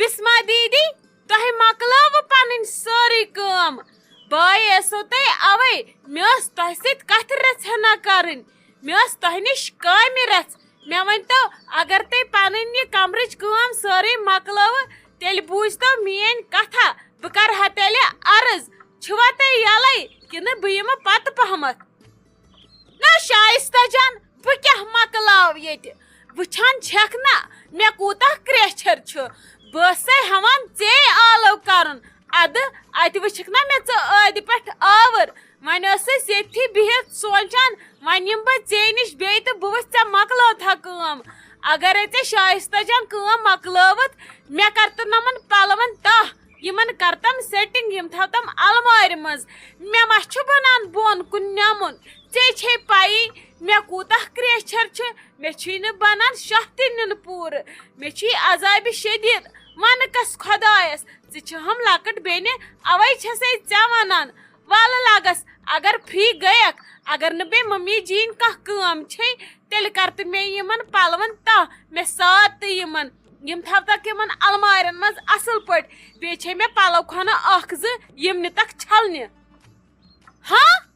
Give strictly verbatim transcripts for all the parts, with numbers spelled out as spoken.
بسمہ دیدی، تۄہہِ مۄکلٲوٕ پنٕنۍ سٲرٕے کٲم؟ بہٕ آیسو تۄہہِ اوے، مےٚ ٲس تۄہہِ سۭتۍ کتھِ رژھِ ہنا کرٕنۍ، مےٚ ٲس تۄہہِ نِش کامہِ رژھ۔ مےٚ ؤنۍتو، اگر تۄہہِ پنٕنۍ یہِ کمرٕچ کٲم سٲرٕے مۄکلٲوٕ، تیٚلہِ بوٗزتو میٲنۍ کتھا، بہٕ کرٕ ہا تیٚلہِ عرض۔ چھِوا تُہۍ یَلَے کِنہٕ بہٕ یِمہٕ پتہٕ پہمتھ؟ نہ شائستہ جان، بہٕ کیٛاہ مۄکلاو ییٚتہِ؟ وٕچھان چھَکھ نہ مےٚ کوٗتاہ کرٛیچھر چھُ؟ بہٕ ٲسَے ہٮ۪وان ژے آلو کرُن۔ اَدٕ اَتہِ وٕچھکھ نہ مےٚ ژٕ ٲدِ پٮ۪ٹھ آوُر؟ وۄنۍ ٲسٕس ییٚتھی بِہِتھ سونٛچان، وۄنۍ یِمہٕ بہٕ ژے نِش بیٚیہِ تہٕ بہٕ وٕچھِ ژےٚ مۄکلٲوتھا کٲم۔ اگرے ژےٚ شائستہ جان کٲم مۄکلٲوٕتھ، مےٚ کر تہٕ نۄمَن پلون تاہ، یِمن کرتم سیٹنگ، یِم تھاوتم المارِ منٛز۔ مےٚ ما چھُ بنان بۄن کُن نٮ۪مُن؟ ژےٚ چھے پَیی مےٚ کوٗتاہ کرٛیچھر چھُ، مےٚ چھُے نہٕ بنان شاہ تہِ نیُن پوٗرٕ۔ مےٚ چھُے عذابِ شدیٖد، وَنہٕ کس خۄدایس، ژٕ چھہم لۄکٕٹ بیٚنہِ، اوے چھسے ژےٚ ونان۔ وَلہٕ لگس، اگر فری گٔیکھ، اگر نہٕ بیٚیہِ ممی جی یِن کانٛہہ کٲم چھے، تیٚلہِ کر تہٕ مےٚ یِمن پلون تاہ، مےٚ ساد تہٕ یِمن۔ یِم تھاوتکھ یِمن المارٮ۪ن منٛز اصل پٲٹھۍ۔ بیٚیہِ چھے مےٚ پلو خانہ اکھ زٕ، یِم نِتکھ چھلنہِ۔ ہاں؟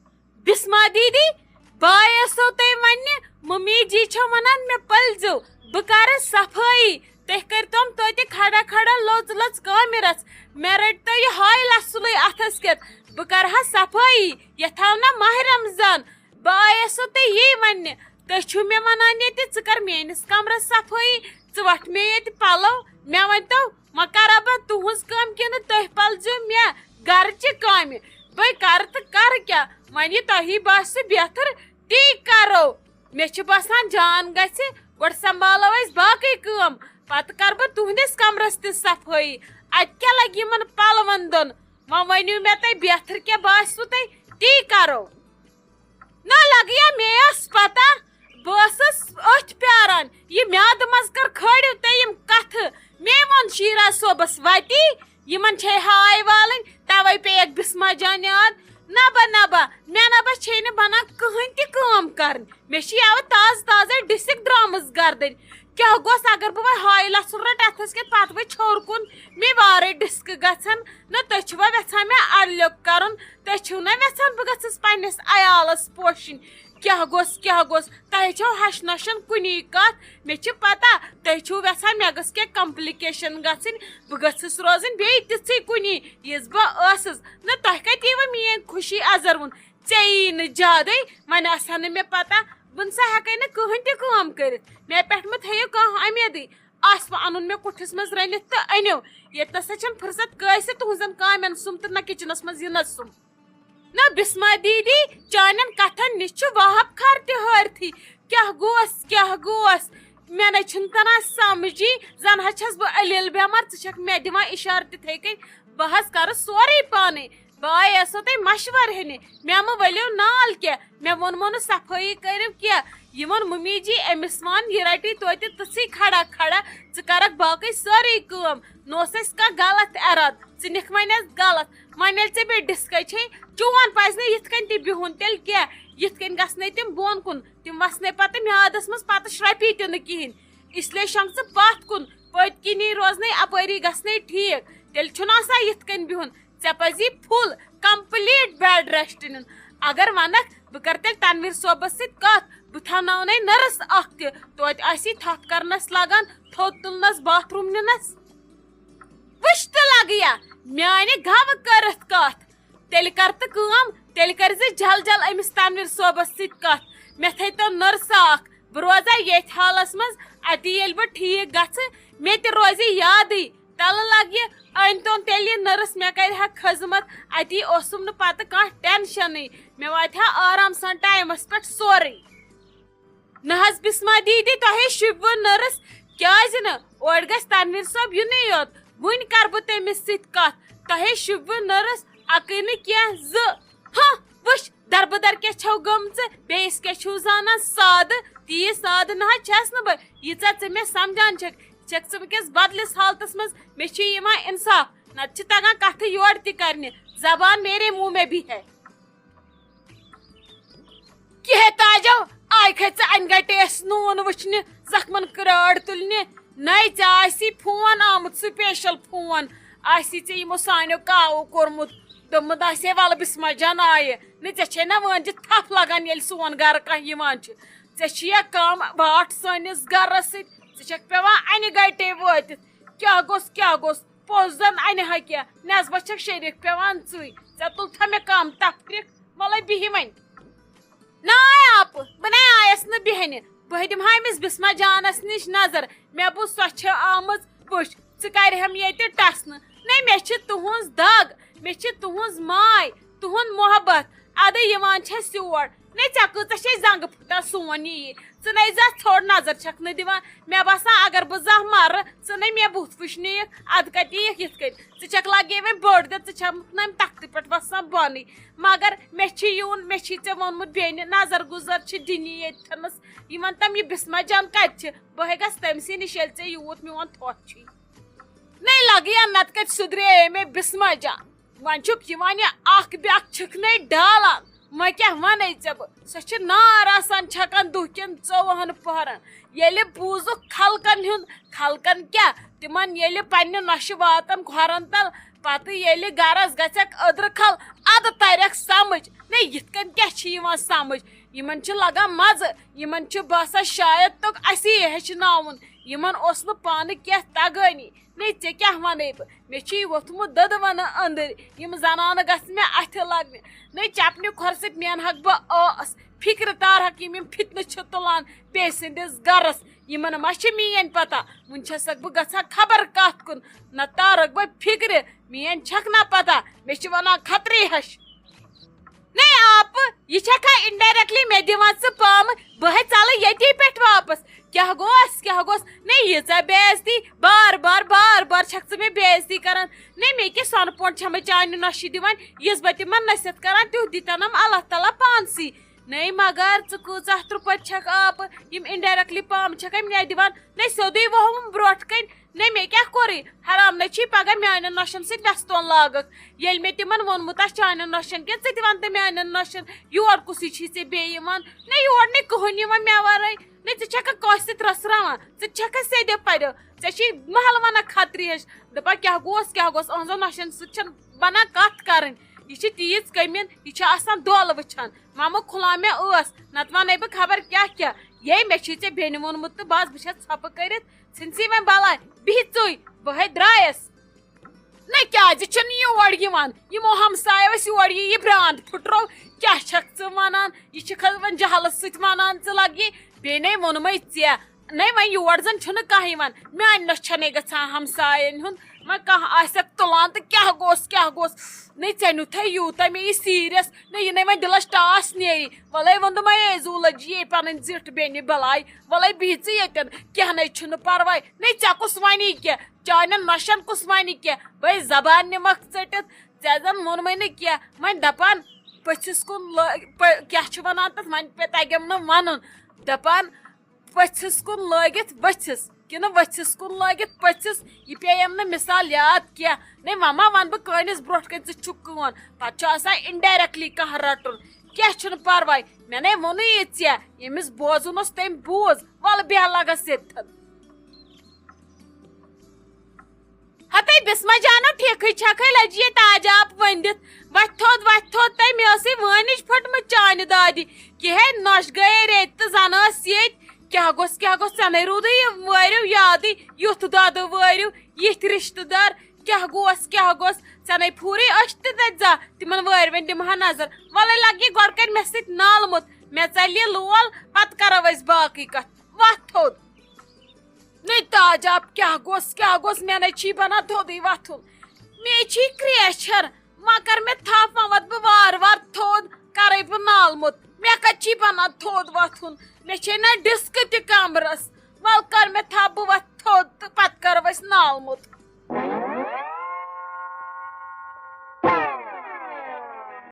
بسمہ دیدی، بہٕ آیسو تۄہہِ وننہِ، ممی جی چھو ونان مےٚ پٔلزیو، بہٕ کرٕ صفٲیی۔ تُہۍ کٔرۍتوم توتہِ کھڑا کھڑا لٔژ لٔژ کامہِ رژھ۔ مےٚ رٔٹۍتو یہِ ہاے لژھُلٕے اتھس کٮ۪تھ، بہٕ کرٕ ہا صفٲیی۔ یتھ آو نہ ماہ رمضان۔ بہٕ آیسو تۄہہِ یی وننہِ، تُہۍ چھِو مےٚ ونان ییٚتہِ، ژٕ کر میٲنِس کمرس صفٲیی، ژٕ وٹھ مےٚ ییٚتہِ پلو۔ مےٚ ؤنۍتو، وۄنۍ کرا بہٕ تُہنٛز کٲم کِنہٕ تُہۍ پلزِو مےٚ گرٕچہِ کامہِ؟ بہٕ کرٕ تہٕ کرٕ کیٛاہ؟ وۄنۍ یہِ تۄہی باسہِ بہتر، تی کرو۔ مےٚ چھُ باسان جان گژھِ، گۄڈٕ سنبھالو أسۍ باقٕے کٲم، پتہٕ کرٕ بہٕ تُہنٛدِس کمرس تہِ صفٲیی۔ اتہِ کیٛاہ لگہِ یِمن پلون دۄن؟ وۄنۍ ؤنِو مےٚ تُہۍ، بہتر کیٛاہ باسِوٕ تۄہہِ، تی کرو۔ نہ لگیا مےٚ ٲس پتہ، بہٕ ٲسٕس أتھۍ پیاران، یہِ میادٕ منٛز کر کھٲلِو تُہۍ یِم کتھٕ۔ مےٚ ووٚن شیرا صٲبس وتی، یِمن چھے ہاے والٕنۍ، توے پیٚیَکھ بسمہ جان یاد۔ نبا نبا، مےٚ نبا چھے نہٕ بنان کٕہٕنۍ تہِ کٲم کرٕنۍ، مےٚ چھِ یوٕ تازٕ تازے ڈسک درامٕژ گردٕنۍ۔ کیٛاہ گوٚژھ اگر بہٕ وۄنۍ ہاے لژھُل رٹہٕ اتھس کٮ۪تھ، پتہٕ وۄنۍ ہیوٚر کُن، مےٚ وارے ڈسک گژھن؟ نہ تُہۍ چھِوا یژھان مےٚ اڈٕ لیوٚکھ کرُن؟ تُہۍ چھِو نہ یژھان بہٕ گٔژھٕس پننِس عیالس پوشِنۍ؟ کیٛاہ گوٚژھ، کیٛاہ گوٚژھ؟ تۄہہِ چھو ہش نۄشن کُنی کتھ۔ مےٚ چھِ پتہ تُہۍ چھِو یژھان مےٚ گٔژھ کینٛہہ complication گژھٕنۍ، بہٕ گٔژھٕس روزٕنۍ بیٚیہِ تِژھٕے کُنی، یِژھ بہٕ ٲسٕس۔ نہ تۄہہِ کتہِ ییٖوٕ میٲنۍ خوشی ازروُن؟ ژےٚ یی نہٕ زیادَے، وۄنۍ آسہِ ہا نہٕ مےٚ پتہ، بہٕ نہ سا ہٮ۪کَے نہٕ کٕہٕنۍ تہِ کٲم کٔرِتھ۔ مےٚ پٮ۪ٹھ مہ تھٲیِو کانٛہہ اُمیدٕے۔ آسہِ وۄنۍ اَنُن مےٚ کُٹھِس منٛز رٔنِتھ تہٕ أنِو۔ ییٚتہِ نہ سا چھَنہٕ فرصت کٲنٛسہِ تُہٕنٛزٮ۪ن کامٮ۪ن سُم تہٕ نہ کِچنَس منٛز یِنَس سُم۔ نہ بسمہ دیدی، چانٮ۪ن کَتھَن نِش چھُ وہاب کھر تہِ حٲرتھٕے۔ کیٛاہ گوس، کیٛاہ گوس؟ مےٚ نَے چھُنہٕ تَران سَمجھی، زَن حظ چھَس بہٕ علیل بٮ۪مار، ژٕ چھَکھ مےٚ دِوان اِشارٕ تِتھَے کٔنۍ۔ بہٕ حظ کَرٕ سورُے پانَے۔ بہٕ آیسو تۄہہِ مشورٕ ہینہِ، مےٚ مہٕ ؤلِو نال کینٛہہ، مےٚ ووٚنمو نہٕ صفٲیی کٔرِو کینٛہہ۔ یہِ ووٚن ممی جی أمِس وَن، یہِ رَٹی توتہِ تِژھٕے کھڑا کھڑا، ژٕ کَرَکھ باقٕے سٲرٕے کٲم۔ نہ اوس اَسہِ کانٛہہ غلط اِرادٕ، ژٕ نِکھ وۄنۍ اَسہِ غلط۔ وۄنۍ ییٚلہِ ژےٚ بیٚیہِ ڈِسکَے چھے، چون پَزِ نہٕ یِتھ کٔنۍ تہِ بِہُن تیٚلہِ کینٛہہ، یِتھ کٔنۍ گژھنَے تِم بۄن کُن، تِم وَسنَے پَتہٕ میٛادَس منٛز، پَتہٕ شرٛپی تہِ نہٕ کِہیٖنۍ۔ اِسلیے شۄنٛگ ژٕ پَتھ کُن، پٔتۍ کِنی روزنَے اَپٲری گژھنَے ٹھیٖک، تیٚلہِ چھُنہٕ آسان یِتھ کٔنۍ بِہُن۔ ژےٚ پَزی full complete bed rest نیُن۔ اگر وَنَکھ، بہٕ کَرٕ تیٚلہِ تنویر صٲبَس سۭتۍ کَتھ، بہٕ تھاوناونَے nurse اَکھ تہِ، توتہِ آسی تھَپھ کَرنَس لَگان، تھوٚد تُلنَس، bathroom نِنَس۔ وٕچھ تہٕ لَگیا میٛانہِ گَوٕ کٔرٕتھ کَتھ۔ تیٚلہِ کَر تہٕ کٲم، تیٚلہِ کٔرۍ زِ جل جل أمِس تنویر صٲبَس سۭتۍ کَتھ۔ مےٚ تھٲیتو nurse اَکھ، بہٕ روزٕ ییٚتھۍ حالَس منٛز، اَتی ییٚلہِ بہٕ ٹھیٖک گژھٕ، مےٚ تہِ روزِ یادٕے۔ تَلہٕ لَگہِ أنۍ تون تیٚلہِ یہِ nurse، مےٚ کَرِ ہا خدمت، اَتی اوسُم نہٕ پَتہٕ کانٛہہ ٹٮ۪نشَنٕے، مےٚ واتہِ ہا آرام سان ٹایمَس پٮ۪ٹھ سورُے۔ نہ حظ بسمہ دیدی، تۄہے شوٗبوٕ nurse، کیٛازِ نہٕ؟ اورٕ گژھِ تنویر صٲب یُنٕے یوت، وٕنۍ کَرٕ بہٕ تٔمِس سۭتۍ کَتھ۔ تۄہے شوٗبوٕ nurse، اَکٕے نہٕ کینٛہہ، زٕ۔ ہاں، وٕچھ، دربٕدر کیٛاہ چھَو گٔمژٕ، بیٚیِس کیٛاہ چھِو زانان سادٕ؟ تیٖژ سادٕ نہ حظ چھَس نہٕ بہٕ، ییٖژاہ ژٕ مےٚ سمجھان چھَکھ۔ چھَکھ ژٕ وٕنۍکٮ۪س بدلِس حالتس منٛز، مےٚ چھُ یِوان اِنصاف، نتہٕ چھِ تگان کتھٕ یورٕ تہِ کرنہِ۔ زبان میرے منہ میں بھی ہے۔ کیٛاہ تاجو، آے کھے ژٕ انہِ گٹہِ اَسہِ نوٗن وٕچھنہِ، زخمن کرٛاڑ تُلنہِ؟ نَے، ژےٚ آسی فون آمُت، سپیشل فون آسی ژےٚ یِمو سانیو کاوو کوٚرمُت۔ دوٚپمُت آسہِ ہے، "وَلہٕ بسمہ جان آیہِ۔" نہٕ، ژےٚ چھے نہ وٲنجہِ تھپھ لگان، ییٚلہِ سون گرٕ کانٛہہ یِوان چھُ۔ ژےٚ چھِ یا کٲم واٹھ سٲنِس گرس سۭتۍ، ژٕ چھکھ پٮ۪وان انہِ گٹے وٲتِتھ۔ کیٛاہ گوٚژھ، کیٛاہ گوٚژھ؟ پوٚز زن انہِ ہا کیٛاہ؟ نٮ۪صبس چھکھ شریٖک پٮ۪وان ژٕے۔ ژےٚ تُلتھا مےٚ کم تفریٖق؟ وَلَے بِہِو وۄنۍ۔ نہ آپہٕ، بہٕ نَے آیَس نہٕ بیٚہنہِ۔ بہٕ دِمہٕ ہا أمِس بسمہ جانَس نِش نظر۔ مےٚ بوٗز سۄ چھےٚ آمٕژ۔ وٕچھ، ژٕ کَرِہَم ییٚتہِ ٹَسنہٕ۔ نَے، مےٚ چھِ تُہٕنٛز دَگ، مےٚ چھِ تُہٕنٛز ماے، تُہُنٛد محبت۔ اَدٕ یِوان چھَس یور۔ نَے، ژےٚ کۭژاہ چھے زنٛگہٕ پھٕٹان سون یہِ یہِ۔ ژٕ نَے زانٛہہ ژھوٚٹ نظر چھَکھ نہٕ دِوان۔ مےٚ باسان، اگر بہٕ زانٛہہ مَرٕ، ژٕ نَے مےٚ بُتھ وٕچھنہٕ یِکھ، اَدٕ کَتہِ یِکھ یِتھ کٔنۍ؟ ژٕ چھَکھ لَگے وۄنۍ بٔڑ تہٕ ژٕ چھَکھ نہٕ تَختہٕ پٮ۪ٹھ وَسان بۄنٕے۔ مگر مےٚ چھِ یُن، مےٚ چھی ژےٚ ووٚنمُت بیٚنہِ، نظر گُزر چھِ دِنی ییٚتھَنَس۔ یِمَن تام یہِ بسمہ جان کَتہِ چھِ؟ بہٕ ہے گژھٕ تٔمۍ سٕے نِش، ییٚلہِ ژےٚ یوٗت میون تھۄکھ چھُے۔ نَے لَگہٕ یا نَتہٕ کَتہِ سُدرے مےٚ بسمہ جان۔ وۄنۍ چھُکھ یِوان یہِ اَکھ بیٛاکھ چھِکھ نَے ڈالان۔ وۄنۍ کیٛاہ وَنَے ژےٚ بہٕ؟ سۄ چھِ نار آسان چھَکان دُہ کٮ۪ن ژوٚوُہَن پۄہرَن۔ ییٚلہِ بوٗزُکھ خلقَن ہُنٛد، خلقَن کیٛاہ؟ تِمَن ییٚلہِ پنٛنہِ نۄشہِ واتَن کھۄرَن تَل، پتہٕ ییٚلہِ گرس گژھکھ أدرٕ کھل، ادٕ ترکھ سمجھ۔ نہ، یِتھ کٔنۍ کیٛاہ چھِ یِوان سمجھ؟ یِمن چھِ لگان مزٕ، یِمن چھِ باسان شاید توٚگ اسی یہِ ہیٚچھناوُن۔ یِمن اوس نہٕ پانہٕ کینٛہہ تگٲنی۔ نہ، ژےٚ کیٛاہ ونے بہٕ؟ مےٚ چھُ یہِ ووٚتھمُت دٔدوَنہٕ أنٛدٕرۍ۔ یِم زنانہٕ گژھِ مےٚ اتھِ لگنہِ۔ نہ، چپنہِ کھۄرٕ سۭتۍ مینہٕ ہاکھ بہٕ ٲس۔ فکرِ تارہکھ یِم یِم فتنہٕ چھِ تُلان بیٚیہِ سٕنٛدِس گرس۔ یِمن ما چھِ میٲنۍ پتہ؟ وُنہِ چھسکھ بہٕ گژھان خبر کتھ کُن۔ نہ تارکھ بہٕ فکرِ، میٲنۍ چھکھ نا پتہ، مےٚ چھِ ونان خطری ہش۔ نَے آپہٕ، یہِ چھکھا indirectly مےٚ دِوان ژٕ پامہٕ؟ بہٕ ہے ژلہٕ ییٚتی پٮ۪ٹھ واپس۔ کیٛاہ گوس، کیٛاہ گوس؟ نَے ییٖژاہ بے عزتی، بار بار، بار بار چھکھ ژٕ مےٚ بے عزتی کران۔ نَے مےٚ کیٛاہ سۄنہٕ پونٛڈ چھمے چانہِ نۄشہِ دِوان، یِژھ بہٕ تِمن نصیحت کران، تیُتھ دِتنم اللہ تعالیٰ پانسٕے۔ نَے مگر ژٕ کۭژاہ ترُپٔتۍ چھکھ آپہٕ، یِم indirectly پامہٕ چھکھ مےٚ دِوان۔ نَے سیوٚدُے ووٚہوُم برٛونٛٹھ کَنۍ۔ نَے مےٚ کیٛاہ کوٚرُے؟ حرام نَے چھی پگاہ میٛانٮ۪ن نۄشَن سۭتۍ وٮ۪ستون لاگَکھ۔ ییٚلہِ مےٚ تِمَن ووٚنمُت آسہِ چانٮ۪ن نۄشَن کیٛاہ، ژٕ تہِ وَن تہٕ میٛانٮ۪ن نۄشَن، یور کُسٕے چھی ژےٚ بیٚیہِ یِوان؟ نَے یور نَے کٕہٕنۍ یِوان مےٚ وَرٲے۔ نَے ژٕ چھَکھا کٲنٛسہِ سۭتۍ رَژھ راوان؟ ژٕ تہِ چھَکھا سیٚدیو پَریو؟ ژےٚ چھی محلہٕ وَنان خطری ہِش۔ دَپان کیٛاہ گوس، کیٛاہ گوس؟ أہٕنٛزو نۄشَن سۭتۍ چھَنہٕ بَنان کَتھ کَرٕنۍ۔ یہِ چھِ تیٖژ کٔمیٖن، یہِ چھِ آسان دۄل وٕچھان۔ مامہٕ کھُلا مےٚ ٲس، نَتہٕ وَنَے بہٕ خبر کیٛاہ کیٛاہ۔ یے مےٚ چھی ژےٚ بیٚنہِ ووٚنمُت تہٕ بَس بہٕ چھَس ژھۄپہٕ کٔرِتھ۔ ژھٕنسی وۄنۍ بلاے، بِہِتھ ژٕے، بہٕ ہے درٛایَس۔ نہ کیٛازِ چھُنہٕ یور یِوان؟ یِمو ہمسایو ٲسۍ یور یہِ، یہِ برٛانٛد پھُٹرو۔ کیٛاہ چھَکھ ژٕ وَنان؟ یہِ چھِکھ حظ وۄنۍ جہلَس سۭتۍ وَنان ژٕ لَگہِ۔ بیٚیہِ نے ووٚنمَے ژےٚ۔ نَے وۄنۍ یور زَن چھُنہٕ کانٛہہ یِوان۔ میٛانہِ نۄشہِ چھَنَے گژھان ہمسایَن ہُنٛد۔ وۄنۍ کانٛہہ آسٮ۪کھ تُلان تہٕ کیٛاہ گوٚژھ، کیٛاہ گوٚژھ؟ نَے ژےٚ نیُتھَے یوٗتاہ مےٚ یہِ serious۔ نَے یہِ نَے وۄنۍ دِلَس ٹاس نیری۔ وَلَے ووٚن دوٚپمَے، "اے زوٗ لٔج یے پَنٕنۍ زِٹھ بیٚنہِ بَلاے۔ وَلَے بِہہِ ژٕ ییٚتٮ۪ن، کینٛہہ نَے چھُنہٕ پَرواے۔" نَے ژےٚ کُس وَنی کینٛہہ؟ چانٮ۪ن نۄشَن کُس وَنہِ کینٛہہ؟ بَے زبان نِمَکھ ژٔٹِتھ۔ ژےٚ زَن ووٚنمَے نہٕ کینٛہہ۔ وۄنۍ دَپان پٔژھِس کُن لٲ-، پٔ-، کیٛاہ چھُ وَنان تَتھ؟ وۄنۍ پے-، تَگٮ۪م نہٕ وَنُن۔ دَپان پٔژھِس کُن لٲگِتھ ؤژھِس کِنہٕ ؤژھِس کُن لٲگِتھ پٔژھِس، یہِ پیٚیَم نہٕ مِثال یاد کینٛہہ۔ نَے وۄنۍ ما وَنہٕ بہٕ کٲنِس برٛونٛٹھ کَنہِ ژٕ چھُکھ کٲن، پَتہٕ چھُ آسان indirectly کانٛہہ رَٹُن۔ کینٛہہ چھُنہٕ پَرواے، مےٚ نَے ووٚنُے یہِ ژےٚ، ییٚمِس بوزُن اوس تٔمۍ بوٗز، وَلہٕ بیٚہہ لَگَس ییٚتھَن۔ ہتے بسمہ جانو ٹھیکھٕے چھکھے لٔجی یے تاج آپ ؤنِتھ۔ وۄتھِ تھوٚد، وۄتھِ تھوٚد تہٕ مےٚ ٲسٕے وٲنِج پھٔٹمٕژ چانہِ دادِ۔ کِہے نۄش گٔیے ریٚتۍ تہٕ زَن ٲس ییٚتۍ۔ کیٛاہ گوٚژھ، کیٛاہ گوٚژھ، ژےٚ نے روٗدٕے یہِ وٲرِو یادٕے، یُتھ دۄدٕ وٲرِو، یِتھۍ رِشتہٕ دار۔ کیٛاہ گوٚژھ، کیٛاہ گوٚژھ، ژےٚ نے پھوٗرٕے أچھ تہِ تَتہِ زا تِمَن وٲرۍ وَنۍ دِمہٕ ہا نظر۔ وَلَے لَگہِ یہِ گۄڈٕ کَنہِ مےٚ سۭتۍ نالمُت، مےٚ ژَلہِ یہِ لول، پَتہٕ کَرو أسۍ باقٕے کَتھ۔ وۄتھ تھوٚد۔ نٔے تاج آپ، کیٛاہ گوٚژھ، کیٛاہ گوٚژھ؟ مےٚ نے چھی بنان تھوٚدُے وۄتھُن۔ مےٚ چھی کرٛیچھر۔ وۄنۍ کر مےٚ تھپھ، وۄنۍ وۄتھٕ بہٕ وارٕ وارٕ تھوٚد، کرے بہٕ نالمُت۔ مےٚ کتہِ چھی بنان تھوٚد وۄتھُن؟ مےٚ چھے نہ ڈِسک تہِ کمرس۔ وَلہٕ کر مےٚ تھپھ، بہٕ وۄتھٕ تھوٚد تہٕ پتہٕ کرو أسۍ نالمُت۔